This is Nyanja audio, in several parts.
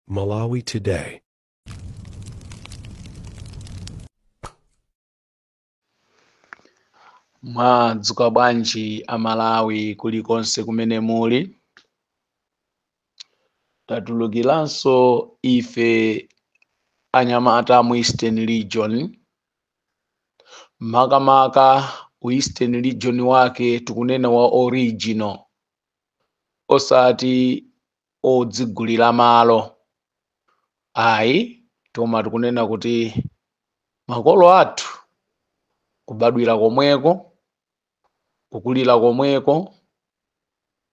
Malawi Today. Mwadzuka bwanji Amalawi kulikonse kumene muli? Tatulukiranso ife anyamata mu Eastern Region, makamaka ku Eastern Region wake tikunena wa original, osati odzigulira malo ayi. Toma tikunena kuti makolo athu kubadwira komweko, kukulira komweko,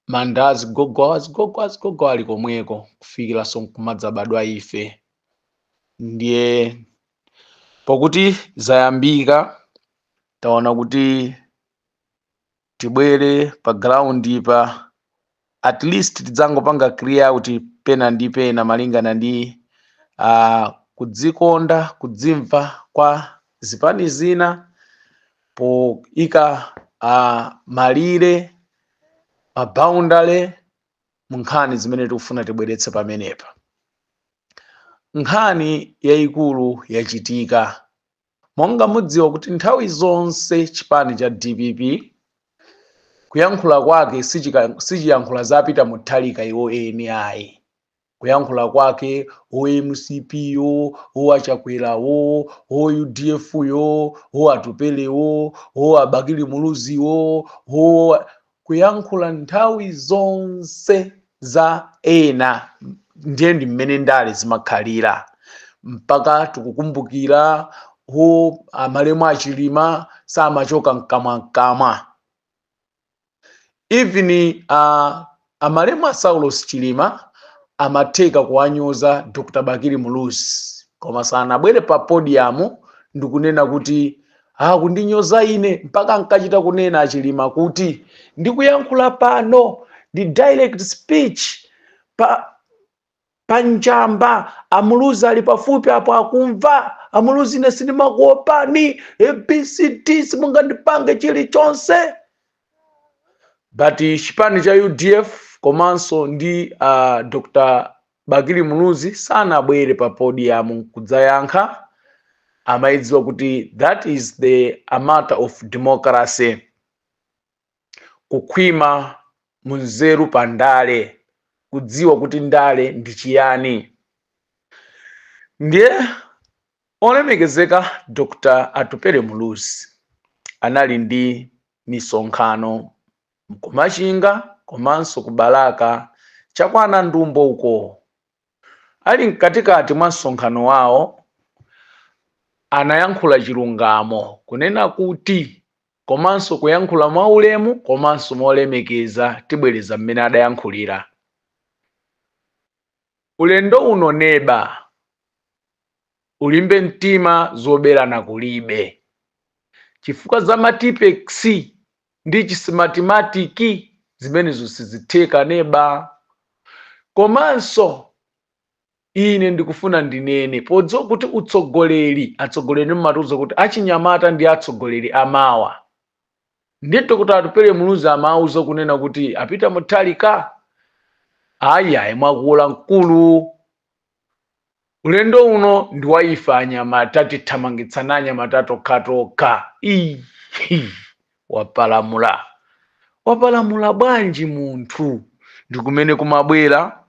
manda azigogo azigogo azigogo ali komweko, kufikiranso nkumadzabadwa ife. Ndiye pokuti zayambika, taona kuti tibwere pa ground pa, at least tidzangopanga clear out pena ndi pena malingana ndi kudzikonda, kudzimva kwa zipani zina poika malire, maboundary mu nkhani zimene tikufuna tibweretse pamenepa. Nkhani yayikulu yachitika. Monga mudziwa kuti nthawi zonse chipani cha DPP kuyankhula kwake sichiyankhula za Peter Mutharika iwo eni ayi. Kuyankhula kwake o MCP yo, o Achakwerawo, o UDF yo, o Atupelewo, o Abakili Muluziwo, o kuyankhula nthawi zonse za ena. Ndiye ndi mmene ndale zimakhalira. Mpaka tikukumbukira o amalemu Achilima samachoka mkamwa mkamwa. Even amalemu a Saulos Chilima amatheka kuwanyoza Dr. Bakili Muluzi, koma sanabwere pa podium ndikunena kuti kundinyoza ine. Mpaka nkachita kunena Achilima kuti ndikuyankhula pano ndi direct speech pa njamba, Amuluzi ali pafupi apo akumva. Amuluzi, ine sindimakuopani, ABCD, simungandipange chilichonse. But chipani cha UDF komanso ndi Dr. Bakili Muluzi sanabwere pa podium kudzayankha. Amayidziwa kuti that is the a matter of democracy, kukhwima munzeru pa ndale, kudziwa kuti ndale ndi chiyani. Ndiye olemekezeka Dr. Atupele Muluzi anali ndi misonkhano kumachinga komanso ku Balaka chakwana ndumbo uko. Ali mkatikati mwa msonkhano wawo anayankhula chilungamo, kunena kuti komanso kuyankhula mwaulemu komanso molemekeza. Tibwereza mmene adayankhulira. Ulendo uno neba ulimbe mtima, zoberana kulibe, chifukwa za matipex ndi chisimatimatics zimenezo sizitheka neba. Komanso ine ndikufuna ndinene, podziwa kuti utsogoleri, atsogoleri mmatiuza kuti achinyamata ndi atsogoleri amawa, ndi Dr. Atupele Muluzi amauza kunena kuti a Peter Mutharika, ayi ayi, mwakula mkulu, ulendo uno ndi wa ife anyamata, tithamangitsana anyamata tokhatokha. Ii, wapalamula, wapalamula bwanji munthu? Ndi kumene kumabwera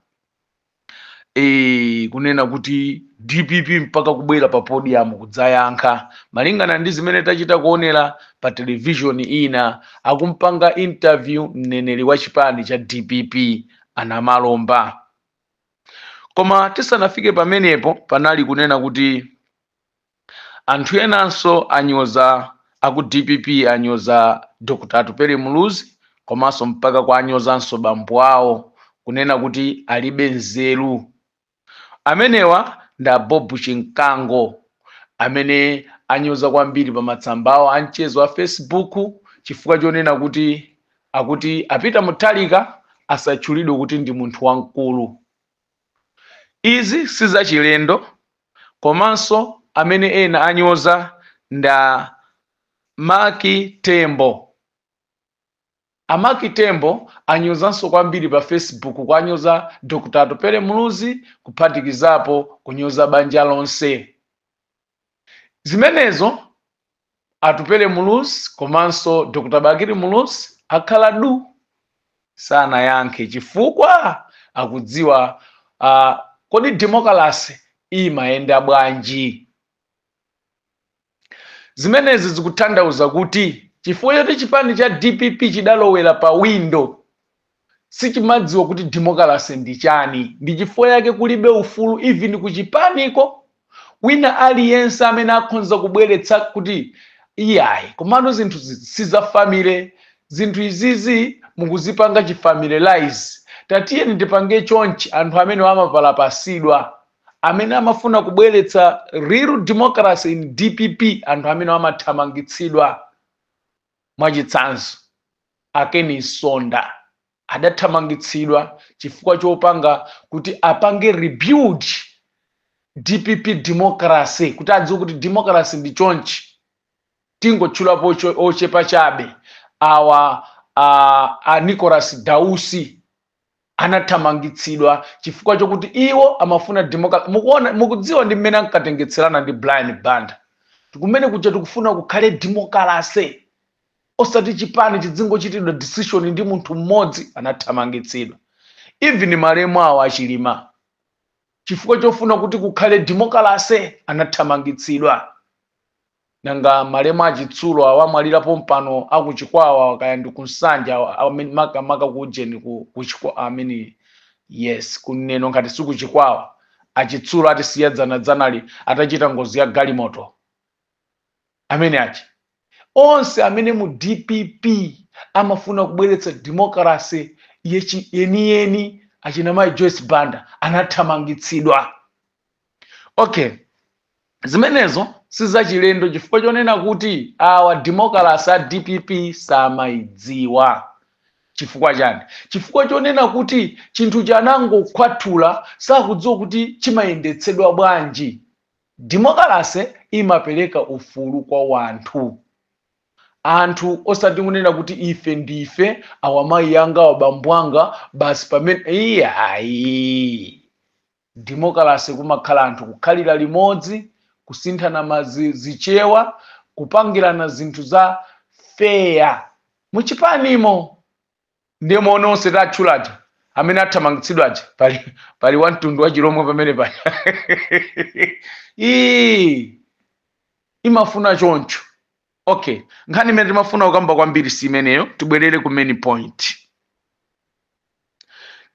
kunena kuti DPP mpaka kubwera pa podium kudzayankha malingana ndi zimene tachita kuonera pa television ina akumpanga interview mneneri wa chipani cha DPP Anamalomba. Koma tisanafike pamenepo, panali kunena kuti anthu enanso anyoza, aku DPP anyoza Dr. Atupele Muluzi, komanso mpaka kwa anyozanso bambo awo, kunena kuti alibe nzeru. Amenewa ndi a Bob Chinkango amene anyoza kwambiri pa matsamba awo a mchezo wa Facebook, chifukwa chonena kuti akuti a Peter Mutharika asatchulidwe kuti ndi munthu wamkulu. Izi sizachilendo. Komanso amene ena anyoza nda Maki Tembo. A Mark Tembo anyozanso kwambiri pa Facebook, kuanyoza Dr. Atupele Muluzi, kuphatikizapo kunyoza banja lonse. Zimenezo Atupele Muluzi komanso Dr. Bakili Muluzi akhala du, sanayankhe, chifukwa akudziwa kodi democracy imayenda bwanji. Zimenezi zikutanthauza kuti chifukwa choti chipani cha DPP chidalowera pa window, sichimadziwa kuti democracy ndi chani. Ndi chifukwa yake kulibe ufulu even kuchipaniko. Wina aliyense amene akhonza kubweretsa kuti iyayi, komano zinthu siza family, zinthu izizi mukuzipanga chifamilize, tatiyeni tipange chonchi, anthu amene amapalapasidwa, amene amafuna kubweretsa real democracy in DPP, anthu amene amathamangitsidwa. Mwachitsanzo, a Ken Msonda adathamangitsidwa chifukwa chopanga kuti apange rebuild DPP democracy, kuti adziwe kuti democracy ndi chonchi. Tingotchulapo ochepa chabe awa. A Nicholas Dausi anathamangitsidwa chifukwa chokuti iwo amafuna democracy. Mukuona, mukudziwa ndi mmene ankatengetserana ndi Brian Banda, kumene kuja tikufuna kukhale democracy, osati chipani chidzingochitidwa decision ndi munthu mmodzi. Anathamangitsidwa. Even malemu awo a Chilima, chifukwa chofuna kuti kukhale democracy, anathamangitsidwa. Nanga malemu achitsulo awamwalirapo mpano akuchikwawa, kaya ndi kunsanja, makamaka kujeni kuchikwa, amene yes, kuneno ngati sikuchikwawa, achitsulo atisiya dzanadzanali atachita ngozi ya galimoto. Amene achi onse amene mu DPP amafuna kubweretsa democracy yeniyeni, achina mayi Joyce Banda, anathamangitsidwa. Okay, zimenezo sizachilendo chifukwa chonena kuti awa democracy a DPP samayidziwa. Chifukwa chani? Chifukwa chonena kuti chinthu chanangokhwathula, sakudziwa kuti chimayendetsedwa bwanji. Democracy imapereka ufulu kwa wanthu, anthu, osati kunena kuti ife ndife awa, mayi anga, abambo anga, basi. Pamene iyayi, democracy kumakhala anthu kukhalira limodzi, kusinthana zichewa, kupangirana zinthu za fair muchipanimo. Ndiye nonse tatchulaja amene athamangitsidwaja, pali wamtundu wa chilomwe pamene pali ii imafuna choncho. Okay, nkhani imene timafuna kukamba kwambiri si imeneyo. Tibwerere ku main point.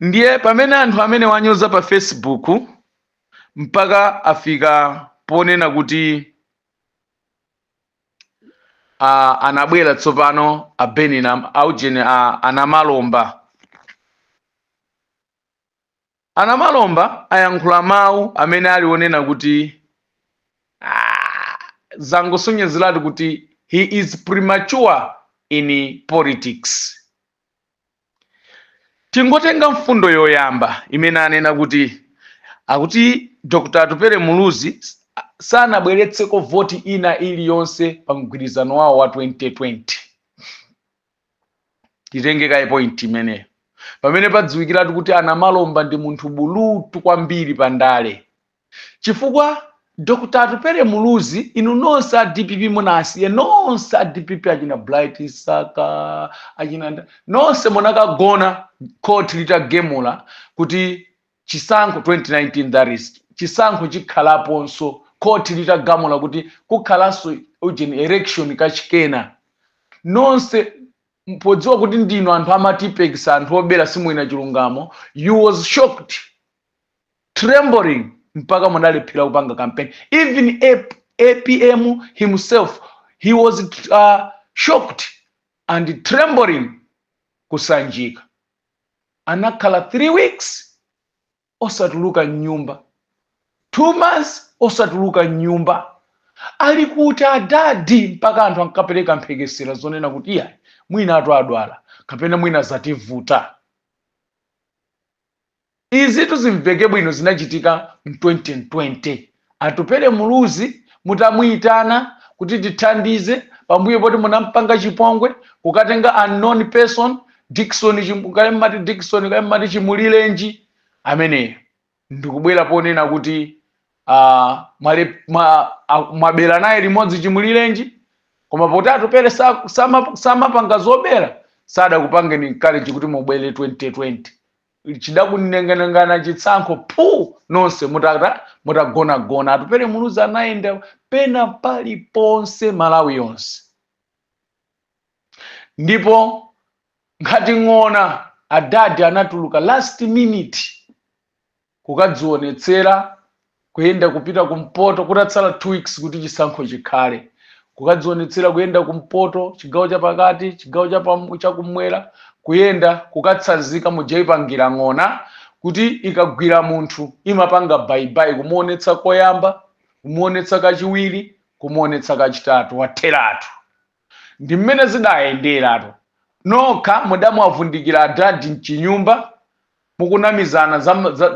Ndiye pamene anthu amene wanyoza pa Facebook mpaka afika ponena kuti anabwera tsopano a Beni na aujeni anamalomba. Anamalomba ayankhula mawu amene alionena kuti zangosonyezeratu kuti he is premature in politics. Tingotenga mfundo yoyamba imene anena kuti akuti Dr. Atupele Muluzi sanabweretseko voti ina iliyonse pa mgwirizano wawo wa 2020. Titenge kaye point imeneyo, pamene padziwikiratu kuti anamalomba ndi munthu bulutu kwambiri pa ndale, chifukwa Dr. Atupele Muluzi, inu nonse a DPP munasiye, nonse a DPP, achina Bright Saka, achina nonse munakagona court litagemula kuti chisankho 2019, that is, chisankho chikhalaponso, court litagamula kuti kukhalanso ujeni election kachikena. Nonse podziwa kuti ndinu anthu amatipekisa, anthu obera, simwina chilungamo, you was shocked, trembling, mpaka munalephera kupanga campaign. Even APM himself, he was shocked and trembling. Kusanjika anakhala 3 weeks osatuluka mnyumba, 2 months osatuluka mnyumba. Ali kuti adadi? Mpaka anthu ankapereka mphekesera zonena kuti iyayi, mwina atu adwala kapena mwina zativuta. Izitu zimveke bwino, zinachitika mu 2020, Atupele Muluzi mutamuyitana kuti tithandize. Pamene Pambuyo poti munampanga chipongwe, kukatenga unknown person Dickson, kale mmati Dickson, kale mmati Chimulirenji ameneyo, ndikubwera ponena kuti mwabera naye limodzi Chimulirenji. Koma poti Atupere samapanga zobera, sadakupangeni encourage kuti mubwere 2020. Chidakunenganengana chitsankho phu, nonse mutata mutagonagona. Atupere Muluzi anayenda pena paliponse Malawi yonse, ndipo ngati ng'ona adadi anatuluka last minute kukadzionetsera, kuyenda kupita kumpoto kutatsala 2 weeks kuti chisankho chikhale, kukadzionetsera, kuyenda kumpoto, chigawo chapakati, chigawo chakumwera, kuyenda kukatsanzika. Mujayipangira ng'ona kuti ikagwira munthu imapanga bye-bye, kumuonetsa koyamba, kumuonetsa kachiwiri, kumuonetsa kachitatu, watheratu. Ndi mmene zidayenderatu. Nokha mudamwavundikira adadi mchinyumba, mukunamizana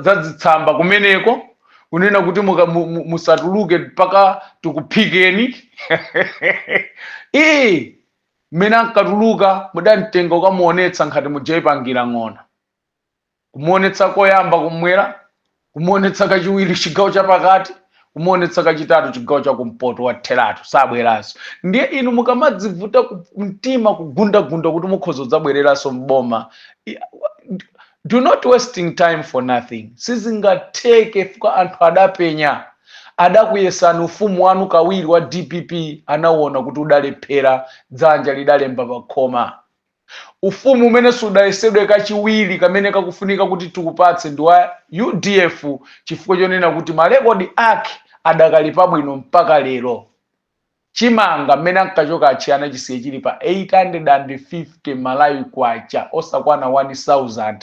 za zitsamba kumeneko, kunena kuti musatuluke mpaka tikuphikeni. Ee, mmene ankatuluka mudamtenga ukamuonetsa nkhati mujayipangira ng'ona, kumuonetsa koyamba kumwera, kumuonetsa kachiwiri chigawo chapakati, kumuonetsa kachitatu chigawo chakumpoto, watheratu, sabweranso. Ndiye inu mukamadzivuta mtima kugundagunda kuti mukhoza kudzabwereranso mboma, do not wasting time for nothing. Sizingatheke, fuka anthu adapenya, adakuyesani ufumu wanu kawiri wa DPP, anauona kuti udalephera, dzanja lidalemba pakhoma. Ufumu umene sudayesedwe kachiwiri kamene kakufunika kuti tikupatse ndi wa UDF, chifukwa chonena kuti marekodi ake adakali pabwino mpaka lero. Chimanga mmene ankachoka achiyana chisiye chili pa 850 Malawi kwacha, osakwana 1000.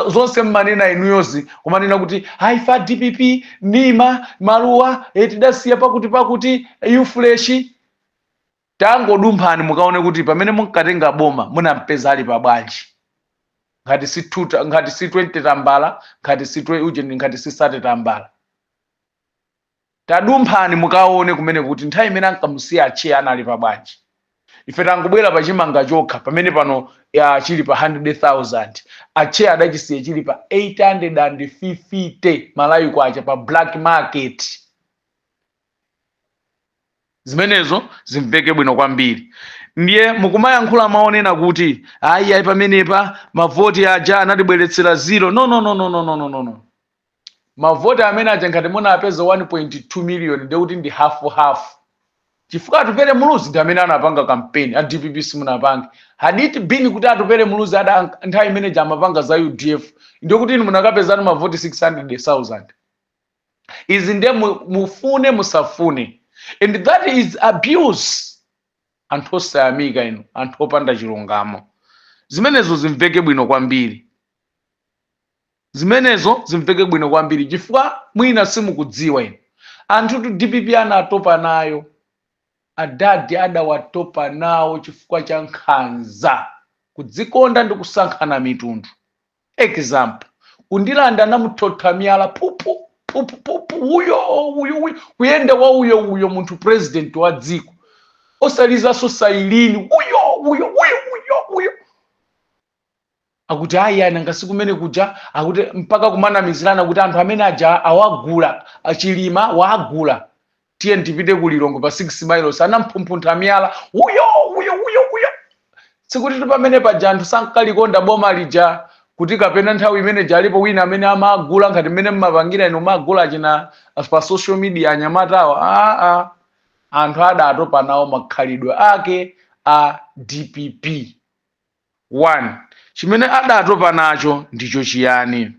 Zonse mmanena inuyozi, kumanena kuti haifa DPP nima maluwa tidasiya pakuti pakuti ufresh. Tangodumphani mukaone kuti pamene munkatenga boma munampeza ali pabwanji. Ngati si 2, ngati si 20 tambala, ngati si uje, ngati si 30 tambala. Tadumphani mukaone kumene kuti nthawi imene ankamusiya achiya anali pabwanji. Ife tangobwera pachimanga chokha pamene pano ya chili pa 100,000, acheya adachisiya chili pa 850 Malawi kwacha pa black market. Zimenezo zimveke bwino kwambiri. Ndiye mukumayankhula maonena kuti ayi ayi, pamenepa mavoti aja anatibweretsera zero. No, no, no, no, no, no, no, no, no. Mavoti amene aja ngati munapeza 1.2 million, ndekuti ndi hafu hafu, chifukwa Atupere Muluzi ndi amene anapanga kampeni, a DPP simunapange. Had it been kuti Atupere Muluzi ada nthawi imene amapanga za UDF, ndikuti inu munakapezani mavoti 600,000. Izi ndiye mufune musafune, and that is abuse. Anthu osayamika inu, anthu opanda chilungamo. Zimenezo zimveke bwino kwambiri, zimenezo zimveke bwino kwambiri, chifukwa mwina simukudziwa inu. Anthu tu DPP anatopa nayo, adadi adawatopa nawo chifukwa cha nkhanza, kudzikonda ndi kusankhana mitundu. Example, kundilanda namuthotha miyala, pupu pupu pupu, uyo uyo uyo, kuyenda wa uyo uyo munthu, president wa dziko, osalizanso siren, uyo uyo uyo uyo uyo. Akuti ayi, nanga sikumene kuja, akuti mpaka kumanamizirana kuti anthu amene aja awagula, achilima waagula, tiye ndipite ku Lilongwe pa 6 miles, anamphumphuntha miyala, uyo uyo uyo uyo. Sikuti pamene paja anthu sankalikonda boma lija, kuti kapena nthawi imene jalipo wina amene amagula ngati mmene mmapangira inu, magula achina pa social media anyamatawa. Aa, anthu adatopa nawo makhalidwe ake a DPP. One, chimene adatopa nacho ndicho chiyani?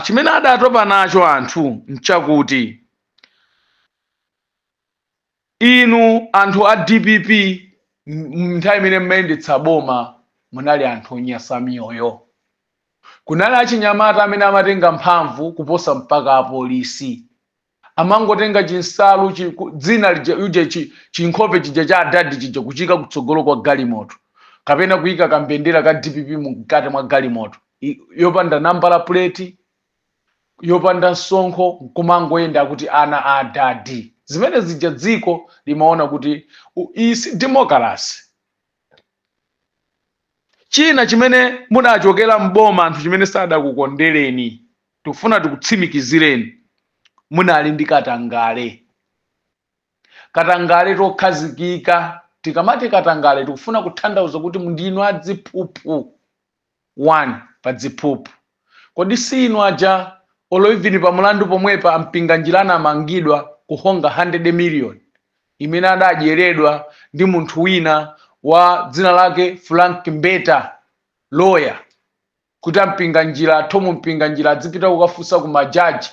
Chimene adatopa nacho anthu nchakuti inu anthu a DPP nthawi imene mmayendetsa boma munali anthu onyasa miyoyo. Kunali achinyamata amene amatenga mphamvu kuposa mpaka apolisi, amangotenga chinsalu dzina lija uje chinkhope chija cha adadi chija, kuchika kutsogolo kwa galimoto kapena kuyika kambendera ka DPP mkati mwa galimoto yopanda nambala plate, yopanda msonkho, nkumangoyenda kuti ana a adadi. Zimene zija dziko limaona kuti iyi si democracy. China chimene mudachokera mboma, anthu chimene sadakukondereni, tikufuna tikutsimikizireni, munali ndi katangale, katangale tokhazikika. Tikamati katangale, tikufuna kutanthauza kuti ndinu adziphuphu, 1 pa dziphuphu. Kodi si inu aja, olo even pa mulandu pomwepa, Mpinganjira anamangidwa kuhonga 100 million imene adadyeredwa ndi munthu wina wa dzina lake Frank Mbeta, lawyer, kuti aMpinganjira, Thom Mpinganjira, adzipita kukafunsa kumajaji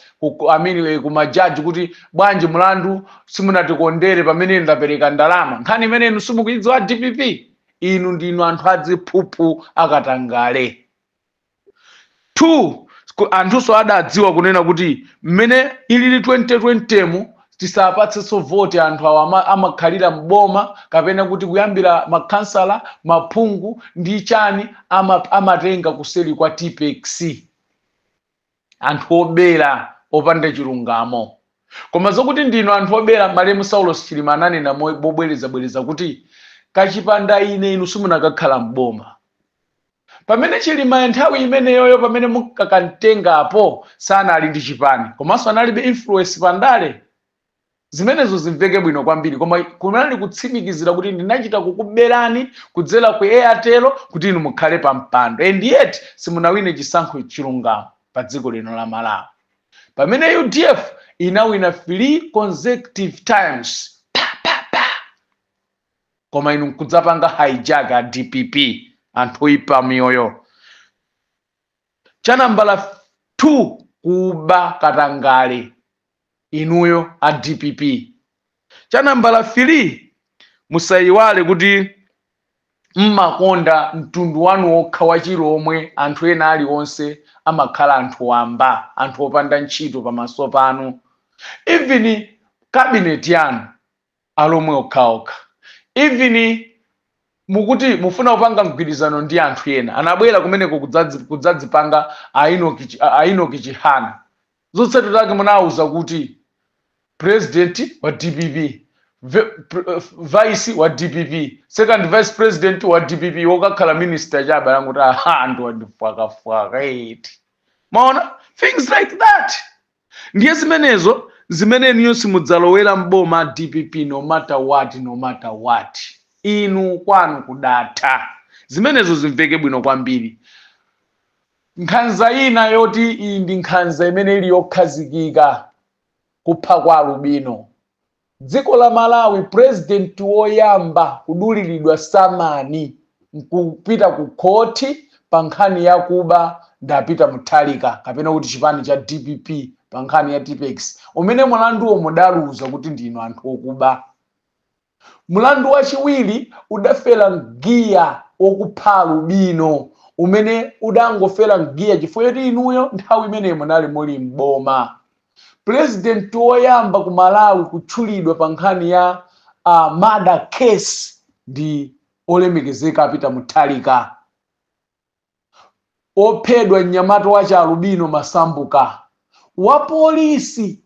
amene kumajaji kuti bwanji mulandu simunatikondere pamene ndapereka ndalama? Nkhani imene inu simukuidziwa, DPP? Inu ndinu anthu adziphuphu, akatangale. 2, anthunso adadziwa kunena kuti mmene ilili 2020 mu, tisapatsenso voti anthu awa amakhalira mboma, kapena kuti kuyambira makhansala, maphungu ndi chani, amatenga kuseli kwa Tipex, anthu obera opanda chilungamo. Koma zokuti ndinu anthu obera, malemu Saulos Chilima ananena mobwerezabwereza kuti kachipanda ine inu simunakakhala mboma. Pamene Chilima nthawi imeneyoyo, pamene mukakamtengapo, sanali ndi chipani komanso analibe influence pandale. Zimenezo zimveke bwino kwambiri. Koma kunali kutsimikizira kuti ndinachita kukuberani kudzera ku Airtel kuti inu mukhale pa mpando, and yet simunawine chisankho chilungamo pa dziko lino la Malawi, pamene UDF inawina 3 consecutive times, pa pa pa. Koma inu nkudzapanga hijack a DPP, anthu oyipa miyoyo. Chanambala 2, kuba, katangale, inuyo a DPP. Chanambala 3, musayiwale kuti mmakonda mtundu wanu wokha wachilomwe. Anthu ena aliwonse amakhala anthu wamba, anthu opanda ntchito pamaso panu. Even cabinet yanu, alomwe okhaokha. Even mukuti mufuna kupanga mgwirizano ndi anthu ena, anabwera kumeneko kudzadzipanga a Enoch Chihana. Zotsatira zake munawuza kuti president wa DPP, vice wa DPP, second vice president wa DPP, wokakhala minister chabe, anguti aha, anthu andifwakafwaka eti. Maona things like that? Ndiye zimenezo zimene inuyo simudzalowera mboma, DPP, no matter what, no matter what. Inu kwanu kudatha. Zimenezo zimveke bwino kwambiri. Nkhanza ina yoti iyi ndi nkhanza imene ili yokhazikika, kupha kwa alubino. Dziko la Malawi, president woyamba kuduliridwa samani nkupita ku khoti pa nkhani yakuba ndapita Mutharika, kapena kuti chipani cha DPP, pa nkhani ya Tipex, umene mulanduwo mudaluza kuti ndinu anthu okuba. Mulandu wachiwiri udafera mgiya wokupha alubino, umene udangofera mgiya chifukwa choti inuyo nthawi imeneyo munali muli mboma. President woyamba ku Malawi kutchulidwa pa nkhani ya murder case ndi olemekezeka a Peter Mutharika, ophedwa mnyamata wa chialubino Masambuka, wa polisi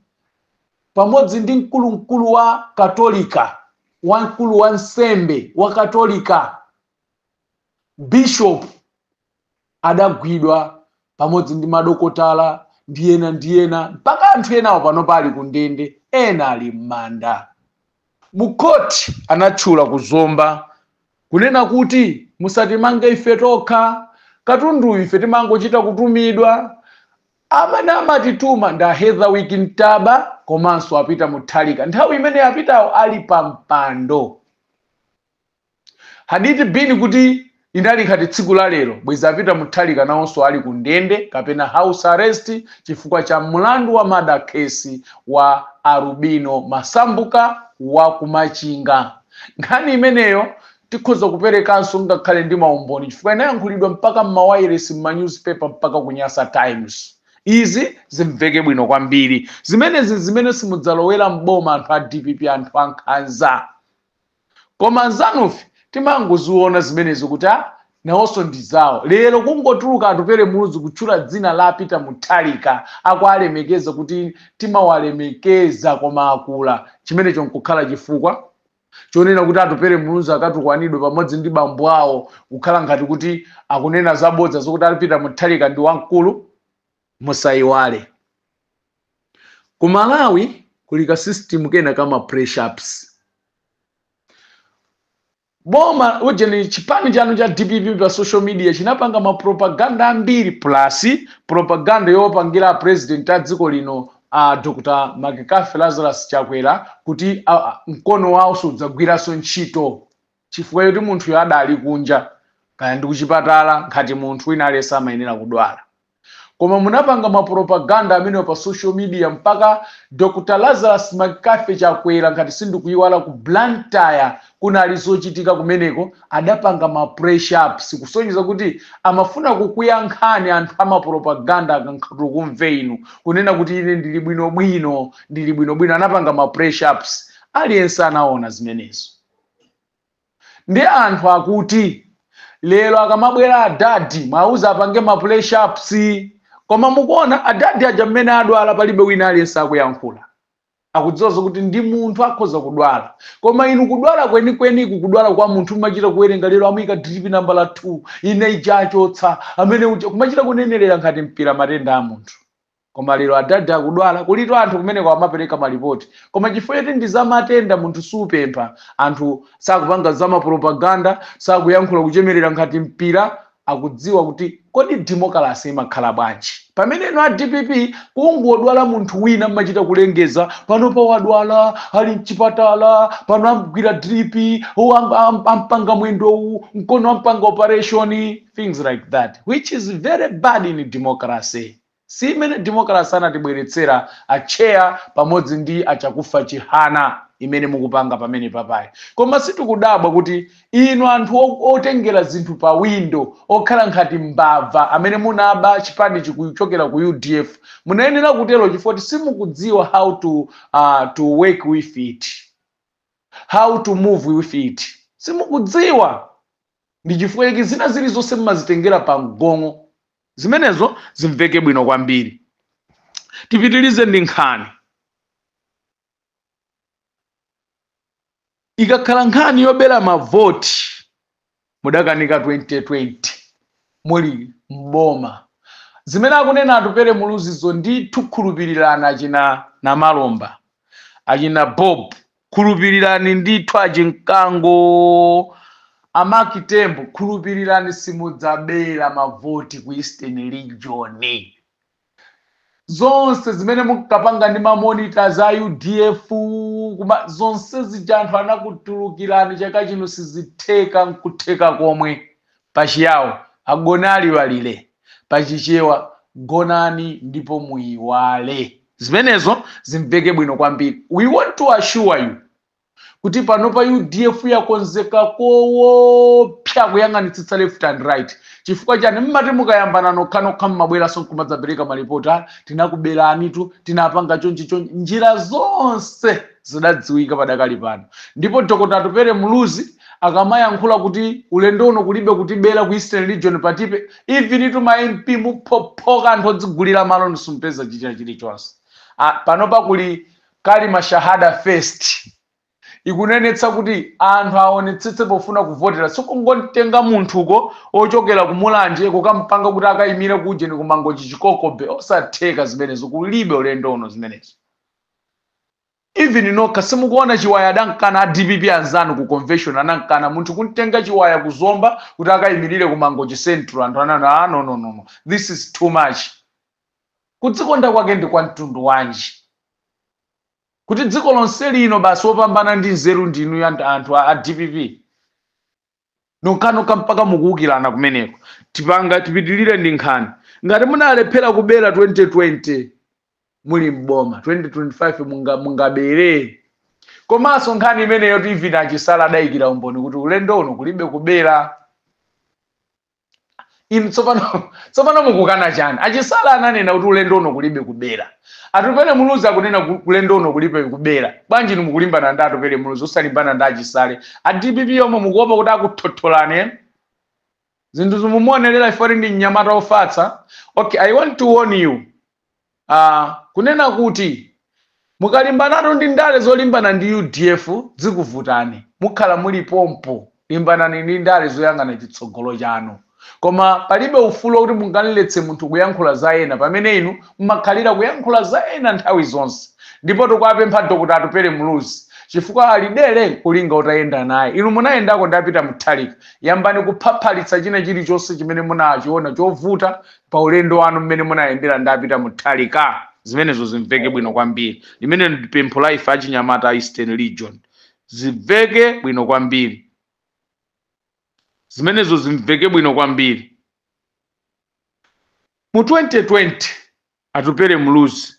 pamodzi ndi mkulumkulu wa Katolika, wamkulu wa nsembe wa Katolika, bishop, adagwidwa pamodzi ndi madokotala ndi ena ndi ena, mpaka anthu enawo pano pali ku ndende, ena ali m'manda. Mu khoti anatchula kuzomba kunena kuti musatimange ife tokha, katunduyu ife timangochita kutumidwa, amene amatituma ndi Heatherwick Ntaba komanso a Peter Mutharika. Nthawi imene apitawo ali pa mpando, had it been kuti inali ngati tsiku la lero, bwezi a Peter Mutharika nawonso ali ku ndende kapena house arrest chifukwa cha mlandu wa murder case wa Arubino Masambuka wa Kumachinga. Nkhani imeneyo tikhoza kuperekanso ngakhale ndi maumboni, chifukwa inayankhulidwa mpaka mmawayilesi, mmanewspaper, mpaka ku Nyasa Times. Izi zimveke bwino kwambiri. Zimenezi zimene simudzalowera mboma, anthu a DPP, anthu ankhanza. Koma anzanufe timangoziona zimenezo kuti a Nawonso ndi zawo. Lero kungotuluka Atupele Muluzi kutchula dzina la Peter Mutharika, akualemekeza kuti timawalemekeza koma akula, chimenecho nkukhala chifukwa chonena kuti Atupele Muluzi akatukwanidwe pamodzi ndi bambo awo, kukhala ngati kuti akunena zabodza zokuti a Peter Mutharika ndi wamkulu. Musayiwale, ku Malawi kuli ka system kena kama press ups. Boma ujeni, chipani chanu cha DPP pa social media chinapanga mapropaganda ambiri, plus propaganda yopangira president a dziko lino, Dr McCarthy Lazarus Chakwera, kuti mkono wawo sudzagwiranso ntchito chifukwa choti munthuyo adali kunja, kaya ndi kuchipatala. Nkhati munthu wina aliyense amayenera kudwala, koma munapanga mapropaganda amenewo pa social media mpaka Dr Lazarus McCarthy Chakwera, ngati sindikuyiwala, ku Blantyre kunali zochitika kumeneko, adapanga ma press ups kusonyeza kuti amafuna kukuyankhani anthu amapropaganda akankhatukumve inu kunena kuti ine ndili bwinobwino, ndili bwinobwino. Anapanga ma press ups, aliyense anaona zimenezo. Ndi anthu akuti lero akamabwera adadi, mwauza apange ma press ups, koma mukuona adadi aja mmene adwala, palibe wina aliyense akuyankhula. Akudziwa zokuti ndi munthu, akhoza kudwala. Koma inu kudwala kwenikweniku, kudwala kwa munthu mumachita kuwerenga, lero amuyika drip nambala 2, ine ija achotsa amene uja, kumachita kunenerera ngati mpira matenda a munthu. Koma lero adadi akudwala, kulito anthu kumeneko amapereka malipoti, koma chifukwa choti ndi za matenda, munthu supempha, anthu sakupanga za mapropaganda, sakuyankhula kuchemerera ngati mpira. Akudziwa kuti kodi democracy imakhala bwanji, pamene inu a DPP kungodwala munthu wina mmachita kulengeza, pano pawadwala, ali mchipatala, pano amgwira drip, ampanga mwendowu, mkono ampanga operation, things like that, which is very bad in democracy. Si imene democracy anatibweretsera acheya pamodzi ndi achakufa Chihana imene mukupanga pamene papayi. Koma sitikudabwa kuti inu anthu otengera zinthu pa window, okhala ngati mbava amene munaba chipani chikuchokera ku UDF, munayenera kutero chifukwa simukudziwa how to work with it, how to move with it, simukudziwa. Ndi chifukwa chake zina zilizonse mmazitengera pa mgongo. Zimenezo zimveke bwino kwambiri. Tipitilize ndi nkhani. Ikakhala nkhani yobera mavoti, mudakanika 2020 muli mboma. Zimene akunena Atupele Muluzizo ndithu, khulupirirana achina Namalomba, achina Bob, khulupirirani ndithu, achinkango, amakitembo, khulupirirani, simudzabera mavoti ku Eastern Region. Zonse zimene munkapanga ndi mamonitors a UDF kuma zonse zija, anthu anakutulukirani. Chaka chino sizitheka nkutheka komwe. Pachiyawo agona aliwalire, pachichewa gonani ndipo muyiwale. Zimenezo zimveke bwino kwambiri. We want to assure you kuti pano pa UDF yakonzeka koopsa kuyang'anitsitsa left and right. Chifukwa chani? Mmati mukayambana nokhanokha, mmabweranso nkumadzapereka malipoti, "Ah, tinakuberani tu, tinapanga chonchi chonchi." Njira zonse zidadziwika padakali pano. Ndipo Dr Atupele Muluzi akamayankhula kuti ulendo uno kulibe kutibera ku Eastern Region, patipe even tu ma MP muphophoka, anthu odzigulira malo nsumpeza chichina chilichonse. Ah, panopa kuli kalima shahada first, ikunenetsa kuti anthu aonetsetse pofuna kuvotera. Sikungotenga munthuko ochokera kumulanje kukampanga kuti akayimire kujeni kumangochi chikokobe, osatheka zimenezo, kulibe ulendo uno zimenezo. Even nokha simukuona Chiwaya adankana a DPP anzanu ku convention, anankana munthu kuntenga Chiwaya kuzomba kuti akayimirire kumangochi Central. Anthu anana, "Ah, no, no, no, no, this is too much." Kudzikonda kwake ndi kwa mtundu wanji, kuti dziko lonse lino basi wopambana ndi nzeru ndinu anthu a DPP nokhanokha, mpaka mukuwukirana kumeneko? Tipanga tipitilire ndi nkhani. Ngati munalephera kubera 2020 muli mboma, 2025 mungabere? Komanso nkhani imeneyo even achisala adayikira umboni kuti ulendo uno kulibe kubera. Inu tsopano mukukana chani? Achisala ananena kuti ulendo uno kulibe kubera. Atupele Muluzi akunena ulendo uno kulibe kubera. Bwanji inu mukulimbana ndi Atupele Muluzi, usalimbana ndi achisale? A DPP yomwe mukuopa kuti akuthotholani, eh? Zinthu zimumuonerera ifoti ndi mnyamata ofatsa. Okay, I want to warn you, kunena kuti mukalimbanatu ndi ndale zolimbana ndi UDF, zikuvutani, mukhala muli pompo. Limbanani ndi ndale zoyang'ana chitsogolo chanu, koma palibe ufulu kuti mungaletse munthu kuyankhula za ena pamene inu mmakhalira kuyankhula za ena nthawi zonse. Ndipo tikuapempha Dr. Atupele Muluzi, chifukwa alidere kulinga utayenda naye. Inu munayendako ndapita Mutharika, yambani kuphaphalitsa china chilichonse chimene munachiona chovuta pa ulendo wanu mmene munayendera ndapita Mutharika. Zimenezo zimveke bwino kwambiri. Limene ndi pempho la ife achinyamata a Eastern Region. Zimveke bwino kwambiri zimenezo, zimveke bwino kwambiri. Mu 2020 Atupele Muluzi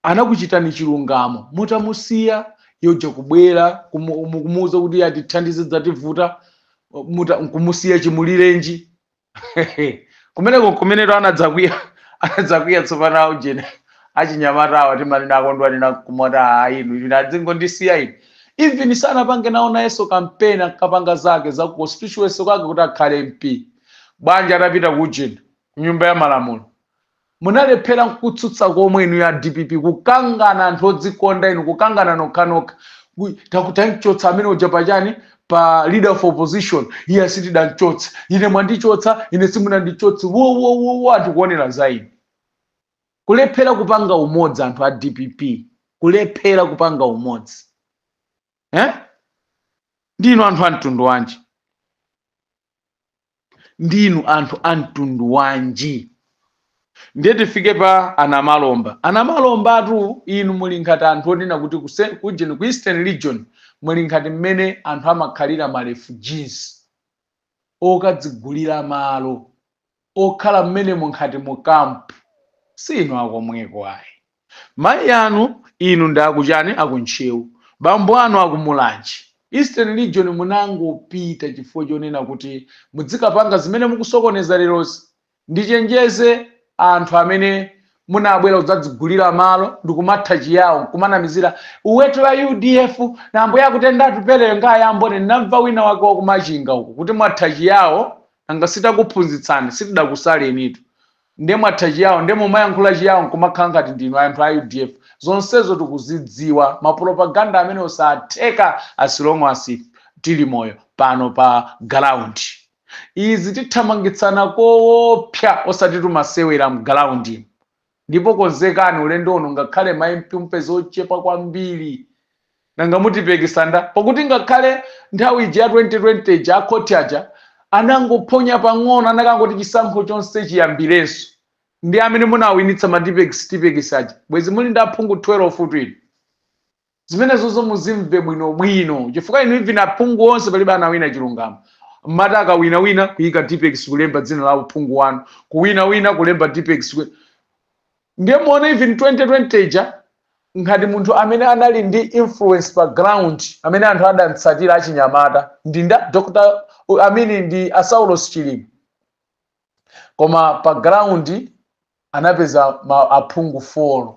anakuchitani chilungamo mutamusiya yoja kubwera kumuwuza kuti atithandize, dzativuta, kumusiya chimulirenji kumeneko kumeneto anadzakwiya, anadzakwiya. Tsopano aujene achinyamata awa timanena akondwani kumota ayi, inu ine adzingondisiya ine. Even sanapange nawo nayenso kampeni, ankapanga zake za constituency kwake kuti akhale MP. Bwanji atapita ku nyumba ya malamulo munalephera kutsutsa komwe inu ya DPP, kukangana, anthu odzikonda inu, kukangana nokhanokha? Takutanchotsa amene uja pachani, pa leader of opposition. Iye sitidamchotsa, ine mwandichotsa, ine simunandichotse. Wo wo wo wo, anthu kuonera za inu. Kulephera kupanga umodzi, anthu a DPP kulephera kupanga umodzi, eh? Ndinu anthu a mtundu wanji? Ndinu anthu a mtundu wanji? Ndiye tifike pa anamalomba. Anamalombatu inu muli ngati anthu onena kuti kujeni ku Eastern Region muli ngati mmene anthu amakhalira ma refugees okadzigulira malo okhala mmenemo nkhati mu camp. Sinu akomweko ayi. Mayi anu inu ndi akuchani, akuntchewu, bambo anu akumulanje. Eastern Region munangopita chifukwa chonena kuti mudzikapanga zimene mukusokoneza lerozi. Ndichenjeze anthu amene munabwera kudzadzigulira malo ndikumatha chiyawo, nkumanamizira uwetu wa UDF nambo yakutenda Atupeleyo ngayambone. Ndinamva wina wake wakumachinga uku kuti mwatha chiyawo, nanga sitakuphunzitsani, sitidakusalenitu, nde mwatha chiyawo, nde mumayankhula chiyawo nkumakhala ngati ndinu anthu a UDF. Zonsezo tikuzidziwa. Mapropaganda amene osatheka as long as tili moyo pano pa ground. Izi tithamangitsana koopsa, osati tumasewera mground. Ndipo konzekani ulendo uno, ngakhale ma MP mupeza ochepa kwambiri. Nanga mutipekesanda pakuti ngakhale nthawi ija ya 2020 ija akhoti aja anangophonya pang'ono, anakangoti chisankho chonse chiyambirenso, ndi amene munawinitsa matipekisi tipekisi aja, bwezi muli ndi aphungu 12 twini. Zimenezozo muzimve bwinobwino, chifukwa inu even aphungu onse palibe anawina chilungamo. Mmati akawinawina kuyika tipex, kulemba dzina la uphungu wanu, kuwinawina kulemba tipex. Ndiye muone even 2020 ija, ngati munthu amene anali ndi influence pa ground, amene anthu adatsatira achinyamata, ndi nda Dr. amini ndi Asaulos Chilima, koma pa ground anapeza ma aphungu 4.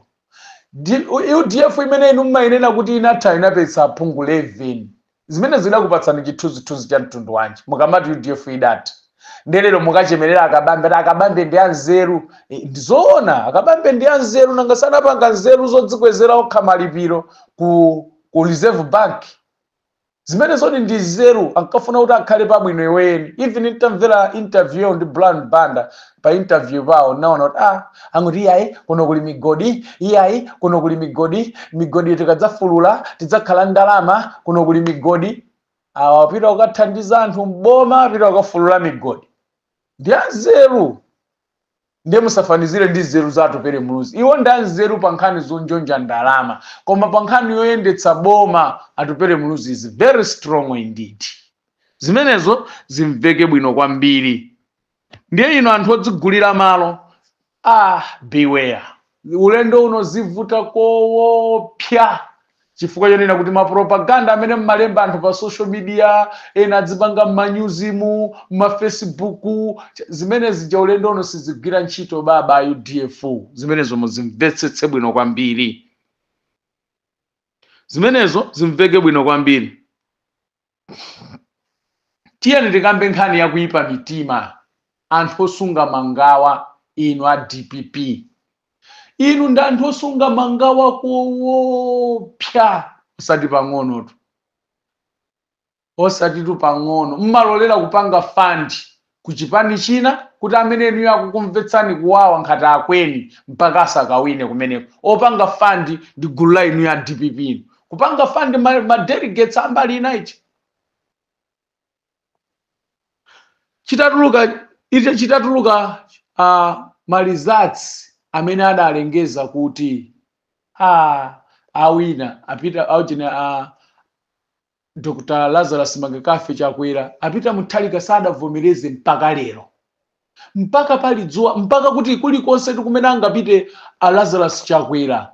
UDF imene inu mmayinena kuti inatha inapeza aphungu 11. Zimene zidakupatsani chithunzithunzi cha mtundu wanji mukamati UDF idatha? Ndelero mukachemerera Akabambe ati Akabambe ndi anzeru. Ndizoona, Akabambe ndi anzeru. Nanga sanapanga nzeru zodzikwezera okha malipiro ku Reserve Bank? Zimene zoti ndi nzeru, ankafuna kuti akhale pabwino iweni. Even ntamvera interview ndi Brown Banda, pa interview pawo naona kuti angoti iyayi, kuno kuli migodi, iyayi, kuno kuli migodi, migodi tikadzafulula tidzakhala ndalama, kuno kuli migodi. Awa apita kukathandiza anthu mboma, apita kukafulula migodi. Ndi anzeru. Ndiye musafanizire ndi nzeru za Atupele Muluzi. Iwo ndi anzeru pa nkhani zonjonja ndalama, koma pa nkhani yoyendetsa boma Atupele Muluzi is very strong indeed. Zimenezo zimveke bwino kwambiri. Ndiye ino anthu odzigulira malo, beware, ulendo uno zivuta koopsa, chifukwa chonena kuti mapropaganda amene mmalemba anthu pa social media, ena adzipanga mmanyuzimu, mmafacebook, zimene zija ulendo uno sizigwira ntchito baba a UDF. Zimenezo muzimvetsetse bwino kwambiri, zimenezo zimveke bwino kwambiri. Tiyeni tikambe nkhani yakuipa mitima. Anthu osunga mangawa inu a DPP, inu ndi anthu osunga mangawa koopsa, osati pang'onotu, osatitu pang'ono. Mmalolera kupanga fund kuchipani china kuti amene inuyo akukumvetsani kuwawa nkhati akweni mpaka asakawine kumeneko. Opanga fund ndi gulu la inu ya DPP inu, kupanga fund ma delegates ambali ina ichi chitatuluka ichi chitatuluka ma results amene adalengeza kuti awina apita aujina Dr. Lazarus Magakafe Chakwera, apita Mutharika sadavomereze mpaka lero, mpaka pali dzuwa, mpaka kuti kulikonse kumene angapite a Lazarus Chakwera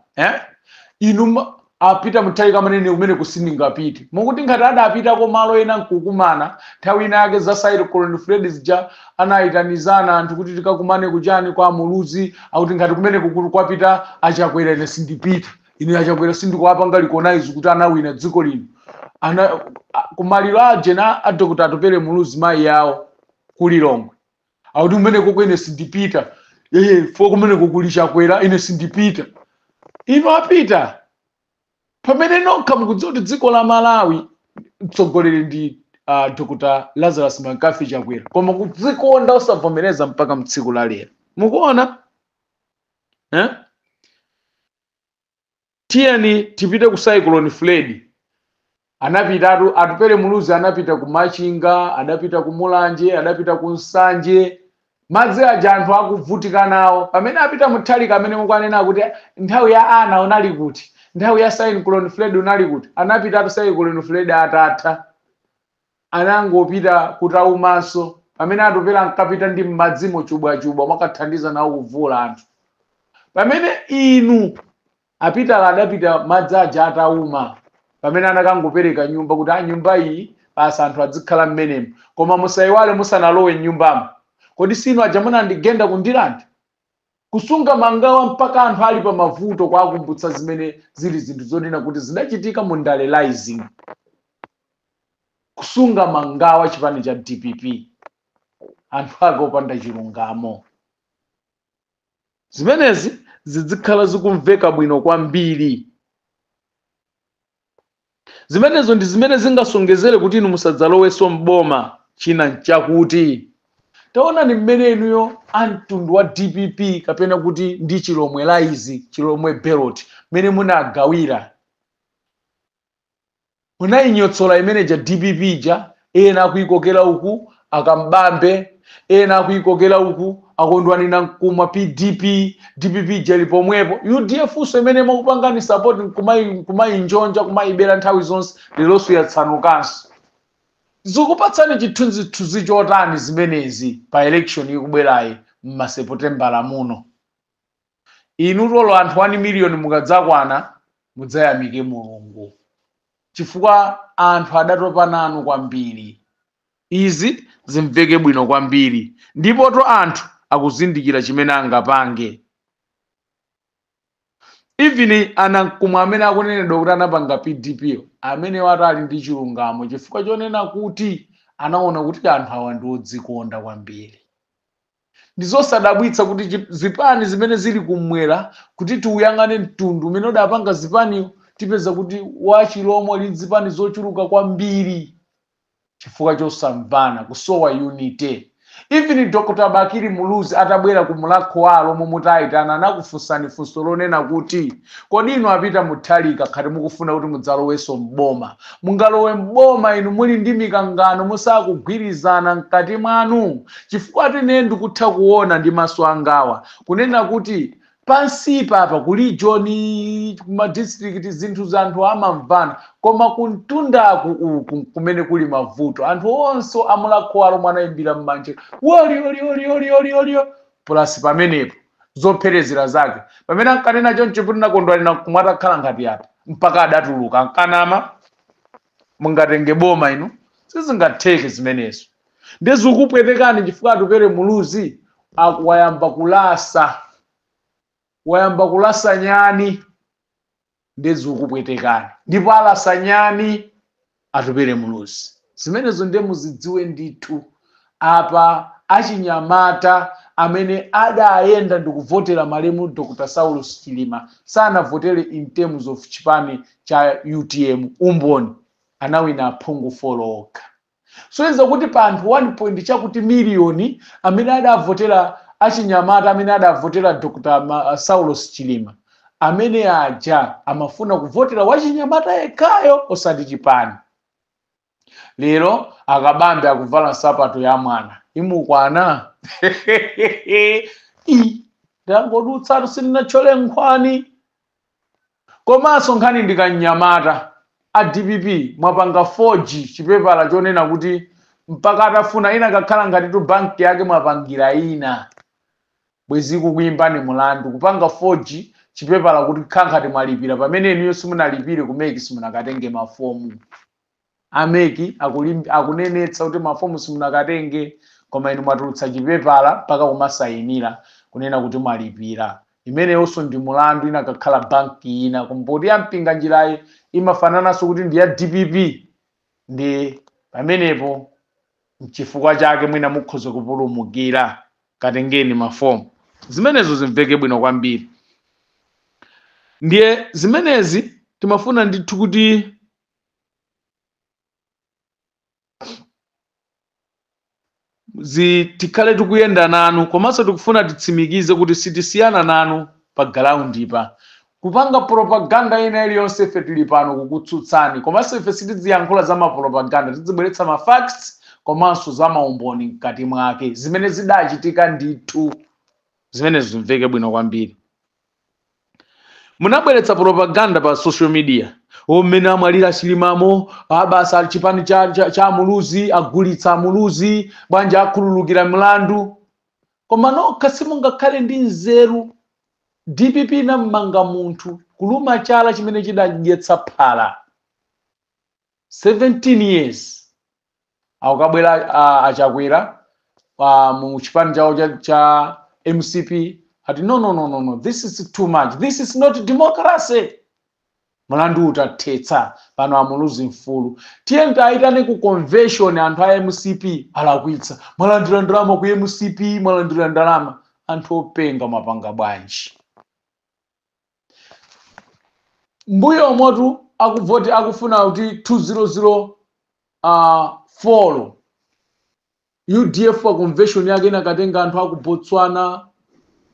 inu apita Mutharika manene kumene kusindingapite, mukuti ngati adapitako malo ena nkukumana nthawi ina yake za Cyclone Freddy zija anayitanizana anthu kuti tikakumane kuchani kwa Muluzi, akuti ngati kumene kwapita aChakwera ine sindipita, ine aChakwera sindikuwapanga recognize kuti anawina dziko lino. Ana kumaliro aje na a Dr. Atupele Muluzi mayi yawo kulilongwe, akuti kumene koko ine sindipita, fo kumene kukuli Chakwera ine sindipita. Inu apita pamene nokha mukudziwa kuti dziko la Malawi mtsogoleri ndi Dr. Lazarus Makafi Chakwera, koma kudzikonda osavomereza mpaka mtsiku la lero. Mukuona Tiyeni tipite ku Cyclone Freddy. Anapitatu Atupele Muluzi anapita ku Machinga, adapita ku Mulanje, adapita ku Nsanje. Madzi aja anthu akuvutika nawo. Pamene apita Mutharika amene mukuanena kuti nthawi ya ana unali kuti, nthawi ya Cyclone Freddy unali kuti, anapitatu Cyclone Freddy atatha, anangopita kutaumanso. Pamene Atupele ankapita ndi m'madzimo chubwachubwa mwakathandiza nawo kuvula anthu. Pamene inu apita adapita madzi aja atauma, pamene anakangopereka nyumba kuti a nyumba iyi basi anthu adzikhala mmenemo, koma musayiwale musanalowe nyumbamo. Kodi sinu aja munandigenda kundilanda? Kusunga mangawa mpaka anthu ali pa mavuto kwakumbutsa zimene zili zinthu zonena kuti zidachitika mu ndalelizing. Kusunga mangawa chipani cha DPP, anthu ake opanda chilungamo. Zimenezi zizikhala zikumveka bwino kwambiri. Zimenezo ndi zimene zingasongezere kuti inu musadzalowenso mboma. China nchakuti taonani mmene inuyo amtundu wa DPP kapena kuti ndi Chilomwe laizi, Chilomwe belt, mmene munagawira, munayinyotsola imeneja DPP ja, ena akuyikokera uku akambambe, ena akuyikokera uku akondwani na mkumwa PDP, DPP jali pomwepo, UDF so imene makupangani support nkumayinjonja kumayibera nthawi zonse, leronso yatsanukanso. Zikupatsani chithunzithunzi chotani zimenezi pa election ikubwerayi m'maseputembala muno? Inu tolo anthu 1 million mukadzakwana mudzayamike Mulungu, chifukwa anthu adatopa nanu kwambiri. Izi zimveke bwino kwambiri, ndipo to anthu akuzindikira chimene angapange. Even anamkumwa amene akunenedwa kuti anapanga PDP, amene watu ali ndi chilungamo, chifukwa chonena kuti anaona kuti anthu awa ndi odzikonda kwambiri. Ndi zosadabwitsa kuti zipani zimene zili kumwera, kuti tiuyang'ane mtundu umene udapanga zipaniyo, tipeza kuti wachilomo li zipani zochuluka kwambiri chifukwa chosamvana, kusowa unity. Even Dr. Bakili Muluzi atabwera ku mulakho walo momwe mutayitana, anakufunsani funso lonena kuti kodi inu apita Mutharika khati mukufuna kuti mudzalowenso mboma, mungalowe mboma inu muli ndi mikangano musakugwirizana mkati mwanu? Chifukwa ine ndikutha kuona ndi maso angawa kunena kuti pansipa apa kuli John kuma district zinthu za anthu amamvana, koma kuntundaku uku kumene kuli mavuto, anthu onse amulakho walo mwanayimbira m'manja woli oli oli oli oli oli plus pamenepo zopherezera zake pamene ankanena choncho kuti nakondwani kumwe atakhala ngati apa mpaka adatuluka ankanama. Mungatenge boma inu, sizingatheke zimenezo. Ndizikupwetekani chifukwa Atupele Muluzi wayamba kulasa, wayamba kulasa nyani, ndizikupwetekani. Ndipo alasa nyani Atupele Muluzi. Zimenezo ndiye muzidziwe ndithu. Apa achinyamata amene adayenda ndikuvotera malemu Dr. Saulos Chilima sanavotere in terms of chipani cha UTM. Umboni, anawina aphungu 4 okha. Soyeza kuti pa anthu 1 point chakuti miliyoni amene adavotera, achinyamata amene adavotera Dr. Saulos Chilima, amene aja amafuna kuvotera wachinyamata yekhayo, osati chipani. Lero akabambe akuvala nsapato ya mwana imukwana. I ndangodutsatu, sindinatchole nkhwani. Komanso nkhani ndikanyamata a DPP mwapanga 4G chipepala chonena kuti mpaka atafuna ina kakhala ngati tu banki yake mwapangira ina bwezi kukuimbani mulandu kupanga 4G chipepala kuti khankhati mwalipira, pamene inuyo simunalipire. Ku MEC simunakatenge mafomu. A MEC akunenetsa kuti mafomu simunakatenge, koma inu mwatulutsa chipepala mpaka kumasayinira kunena kuti mwalipira. Imeneyonso ndi mulandu. Inakakhala banki ina kumboti ya Mpinganjirayi imafanananso kuti ndi ya DPP, ndi pamenepo nchifukwa chake mwina mukhoza kupulumukira. Katengeni mafomu. Zimenezo zimveke bwino kwambiri. Ndiye zimenezi timafuna ndithu kuti tikhale tikuyenda nanu, komanso tikufuna titsimikize kuti sitisiyana nanu pa ground pa kupanga propaganda ina iliyonse. Ife tili pano kukutsutsani, komanso ife sitidziyankhula za mapropaganda, tidzibweretsa ma facts komanso za maumboni mkati mwake zimene zidachitika ndithu. Zimene zimveke bwino kwambiri. Munabweretsa propaganda pa social media omene amwalira Chilimamo, abasa chipani cha Muluzi agulitsa Muluzi bwanja akhululukira mlandu, koma nokha simungakhale ndi nzeru. DPP inammanga munthu kuluma chala chimene chidadyetsa phala 17 years. Akukabwera achakwera mu chipani chawo cha MCP ati, "No, no, no, no, no, this is too much, this is not democracy." Mlandu utathetsa pano amuluzi mfulu. Tiye tayitane ku convention anthu a MCP alakwitsa, mwalandira ndalama ku MCP, mwalandira ndalama. Anthu openga, mwapanga bwanji? Mbuyo motu akuvoti akufuna kuti 200 4 UDF pa convention yake inakatenga anthu aku Botswana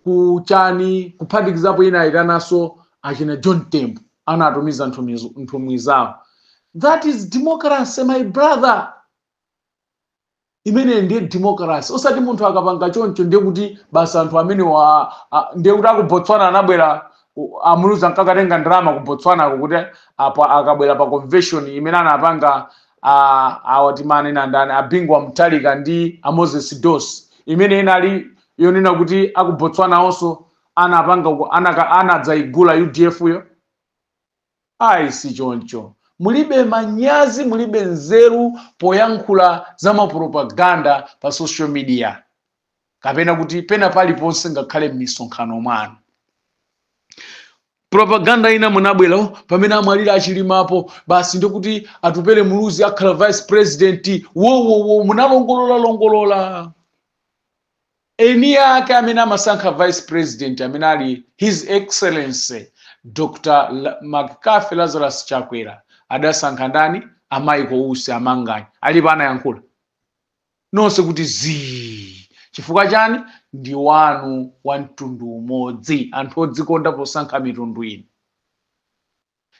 ku chani, kuphatikizapo ina ayitananso achina John Tembo, anatumiza nthumwi zawo. That is democracy, my brother. Imene ndiye democracy, osati munthu akapanga choncho ndiye kuti basi anthu amene wa ndiye kuti aku Botswana anabwera amuluza nkakatenga ndalama ku Botswana kuti apa akabwera pa convention imene anapanga awatimane ndani, abingwa Mtalika ndi a Moses Dos, imene inali yonena kuti aku Botswana onso anapanga anadzaigula UDF yo. Ayi, si choncho. Mulibe manyazi, mulibe nzeru poyankhula za mapropaganda pa social media kapena kuti pena paliponse, ngakhale m'misonkhano mwanu. Propaganda ina munabwera pamene amwalira achilimapo, basi ndikuti Atupele Muluzi akhala vice president wowowo. Munalongolola longolola. Eni ake amene amasankha vice president, amene ali His Excellency Dr. McCarthy Lazarus Chakwera, adasankha ndani? Amaiko Usi amanganya alipo anayankhula nonse kuti zii. Chifukwa chani? Ndi wanu wa mtundu umodzi. Anthu odzikonda posankha mitundu ino,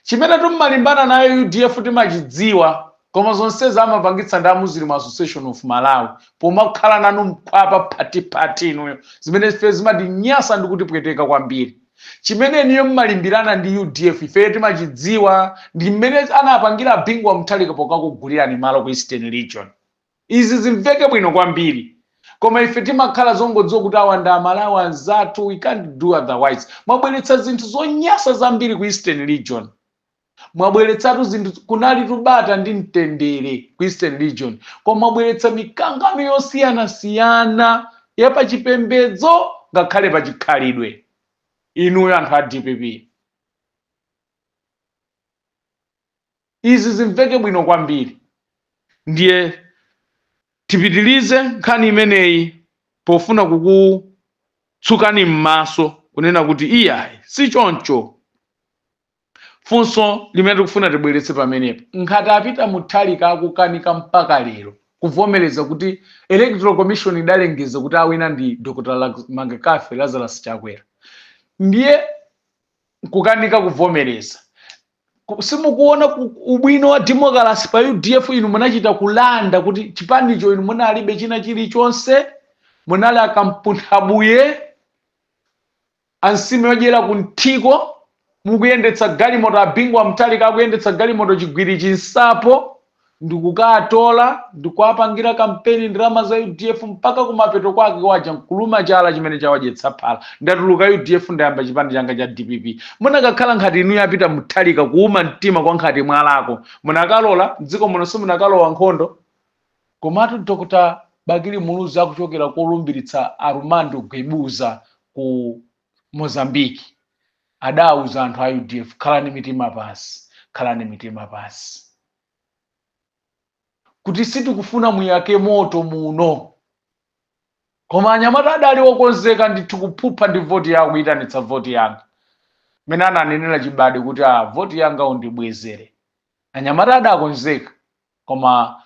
chimene timmalimbana nayo UDF timachidziwa, koma zonsezi amapangitsa ndi a Muslim Association of Malawi pomakhala nanu mkhwapa phatipati inuyo, zimene ife zimatinyasa ndi kutipweteka kwambiri. Chimene inuyo mmalimbirana ndi UDF ifeyo timachidziwa, ndi mmene anapangira Bingwa Mutharika pokakugulirani malo ku Eastern Region. Izi zimveke bwino kwambiri. Koma ife timakhala zongodziwa kuti awa ndi Amalawi anzathu, we can't do otherwise. Mwabweretsa zinthu zonyasa zambiri ku Eastern Region. Mwabweretsatu zinthu, kunali tubata ndi mtendere ku Eastern Region, koma mwabweretsa mikangano yosiyanasiyana yapachipembedzo ngakhale pachikhalidwe, inuyo anthu a DPP. Izi zimveke bwino kwambiri. Ndiye tipitilize nkhani imeneyi pofuna kukutsukani m'maso kunena kuti iyayi, si choncho. Funso limene tikufuna tibweretse pamenepo, nkhati a Peter Mutharika akukanika mpaka lero kuvomereza kuti Electoral Commission idalengeza kuti awina ndi Dr. Mangakafe Lazarus Chakwera, ndiye kukanika kuvomereza. Simukuona ubwino wa democracy pa UDF? Inu munachita kulanda kuti chipanicho inu munalibe china chilichonse, munali akampunthabuye ansime yodyera kunthiko, mukuyendetsa galimoto. A Bingu Mutharika akuyendetsa galimoto chigwiri chinsapo, ndikukatola ndikuapangira kampeni ndalama za UDF, mpaka kumapeto kwake waja nkuluma chala chimene chawadyetsa phala: "Ndatuluka UDF, ndayamba chipani changa cha DPP." Munakakhala nkhati inu a Peter Mutharika, kuuma mtima kwa nkhati mwalako, munakalola mdziko muno simunakalowa nkhondo. Komatu Dr. Bakili Muluzi akuchokera kolumbiritsa Armando Guebuza ku Mozambiki, adauza anthu a UDF, "Khalani mitima pasi, khalani mitima pasi, kuti sitikufuna muyake moto muno." Koma anyamata adali okonzeka ndithu kuphupha ndi voti yawo, kuyitanitsa voti yanga, mene ananenera chibade kuti a voti yanga undibwezere. Anyamata adakonzeka, koma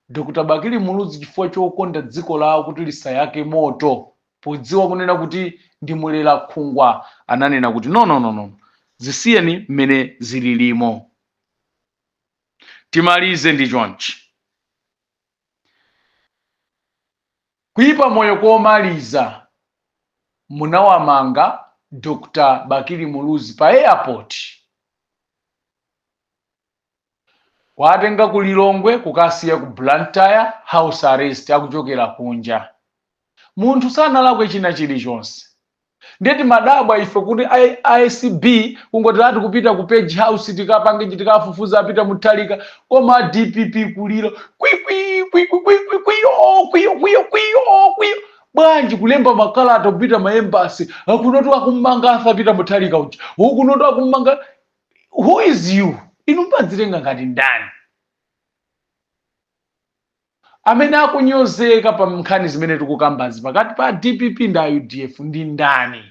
Dr. Bakili Muluzi, chifukwa chokonda dziko lawo kuti lisayake moto, podziwa kunena kuti ndimulera khungwa, ananena kuti, "No, no, no, no, zisiyeni mmene zililimo." Timalize ndi chonchi: kuyipa moyo komaliza, munawamanga Dr. Bakili Muluzi pa airport, kwatenga ku Lilongwe kukasiya ku Blantyre, house arrest, akuchokera kunja. Munthu sanalakwe china chilichonse. Ndeti madabwa ife kuti ACB kungoti ati kupita ku Page House tikapange, tikafufuza a Peter Mutharika, koma DPP kulira kwikwi kwikwi kwikwi kwiyo kwiyo kwiyo kwiyo kwiyo. Bwanji kulemba makalata kupita ma embassy, akunoto akummanga a Peter Mutharika uja, ukunoto akummanga? Who is you? Inu mpadzitenga ngati ndani amene akunyozeka pa nkhani zimene tikukambazi pakati pa DPP ndi UDF ndi ndani?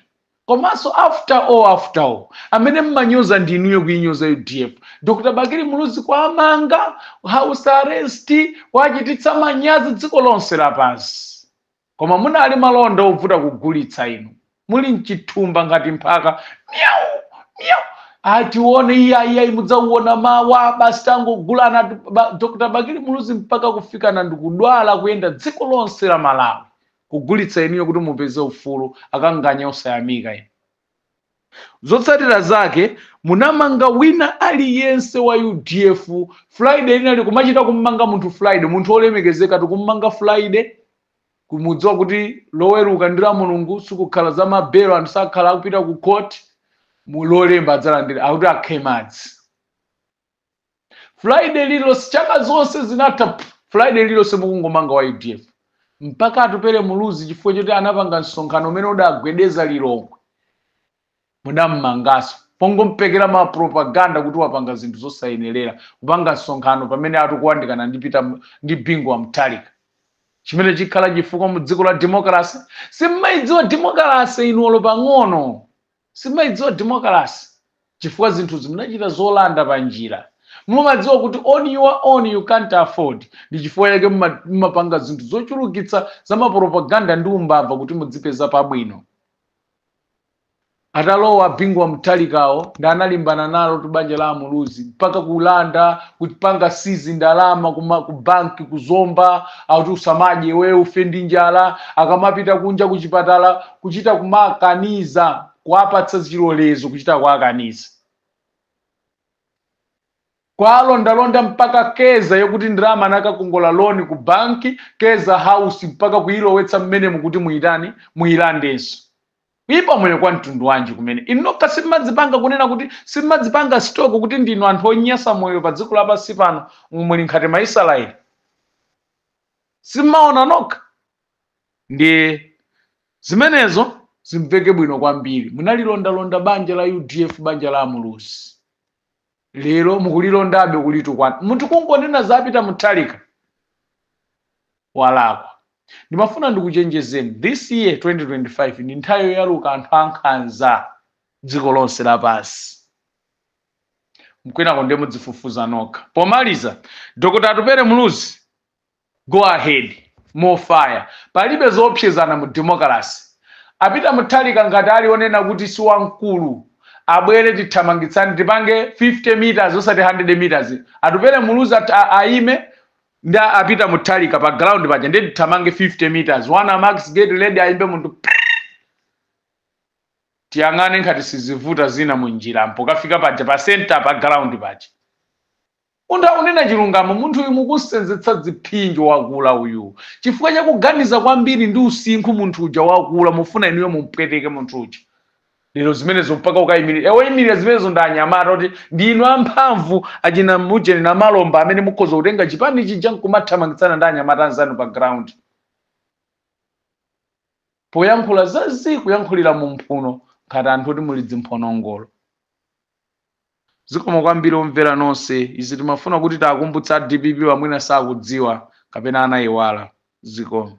Komanso after all, amene mmanyoza ndi inuyo, kuinyoza UDF. Dr. Bakili Muluzi kwamanga house arrest, kwachititsa manyazi dziko lonse lapansi, koma munali malonda ovuta kugulitsa. Inu muli mchithumba ngati mphaka, miau miau, atione iya iya, mudzauona mawa, basi tangogulana. Dr. Bakili Muluzi mpaka kufikana ndikudwala, kuyenda dziko lonse la Malawi, kugulitsa inuyo kuti mupeze ufulu. Akanganya osayamika inu. Zotsatira zake munamanga wina aliyense wa UDF. Friday inali kumachita kummanga munthu Friday, munthu olemekezeka tikummanga Friday, kumudziwa kuti loweruka ndi la Mulungu, sikukhala za mabelo, anthu sakhala akupita ku court, lolemba adzalandira akuti akhe madzi. Friday lililonse, chaka zonse zinatha, Friday lililonse mukungomanga wa UDF, mpaka Atupere Muluzi, chifukwa choti anapanga msonkhano umene udagwedeza Lilongwe, munammangaso pongompekera ma propaganda kuti wapanga zinthu zosayenerera, kupanga msonkhano pamene atikuwandikana ndi Peter ndi Bingu wa Mutharika, chimene chikhala chifukwa mu dziko la democracy. Simmayidziwa democracy inu olo pang'ono, simmayidziwa democracy, chifukwa zinthu zimunachita zolanda pa njira. Mumadziwa kuti on your own you can't afford, ndi chifukwa chake mumapanga zinthu zochulukitsa za mapropaganda ndi umbava kuti mudzipeza pabwino. Atalowa Bingu wa Mutharikawo ndi analimbana nalo tu banja la Amuluzi, mpaka kulanda, kupanga seize ndalama ku banki kuzomba, akuti usamadye wewe, ufe ndi njala. Akamapita kunja kuchipatala, kuchita kumakaniza kuwapatsa chilolezo, kuchita kuwakaniza, kwalondalonda mpaka keza yokuti ndalama anakakongola loan ku banki, Keza House, mpaka kuyilowetsa mmenemu kuti muyitani, muyilandenso. Kuyipa moyo kwa mtundu wanji kumene? Inu nokha simmadzipanga kunena kuti simmadzipanga stock kuti ndinu anthu onyasa moyo pa dziko lapansi pano, muli nkhati Maisraeli, simmaona nokha? Ndi zimenezo zimveke bwino kwambiri. Munalilondalonda banja la UDF, banja la Amuluzi, lero mukulilondabe kulitukwana. Munthu kungonena za Peter Mutharika. Walakwa. Ndimafuna ndikuchenjezeni, this year 2025 ndi nthawi yoyaluka anthu ankhanza dziko lonse lapansi. Mkwinako ndiye mudzifufuza nokha. Pomaliza, Dr Atupele Muluzi, go ahead, more fire. Palibe zoopsezana mu democracy. Apita Mutharika ngati ali onena kuti si wamkulu, abwere tithamangitsani, tipange 50 meters osati 100 meters. Atupele Muluzi aime ndi apita Mutharika pa ground paja, ndiye tithamange 50 meters. One max, get ready, ayimbe munthu, tiyang'ane nkhati sizivuta zina munjira mpokafika paja pa center, pa ground paja. Munthu akunena chilungamo. Munthu uyu mukusenzetsa ziphinjo, wakula uyu chifukwa chakuganiza kwambiri ndi usinkhu. Munthu uja wakula, mufuna inuyo mumpweteke munthu uja lero. Zimenezo mpaka ukayimirira, oyimirira zimenezo ndi anyamata kuti ndinu amphamvu, achina mujeni na malomba amene mukhoza kutenga chipani chija nkumathamangitsana ndi anyamata anzanu pa ground, poyankhula zazi, kuyankhulira mu mphuno ngati anthu kuti muli dzimphonongolo. Zikomo kwambiri omvera nonse. Izi timafuna kuti takumbutsa DPP, wamwina sakudziwa kapena anayiwala. Zikomo.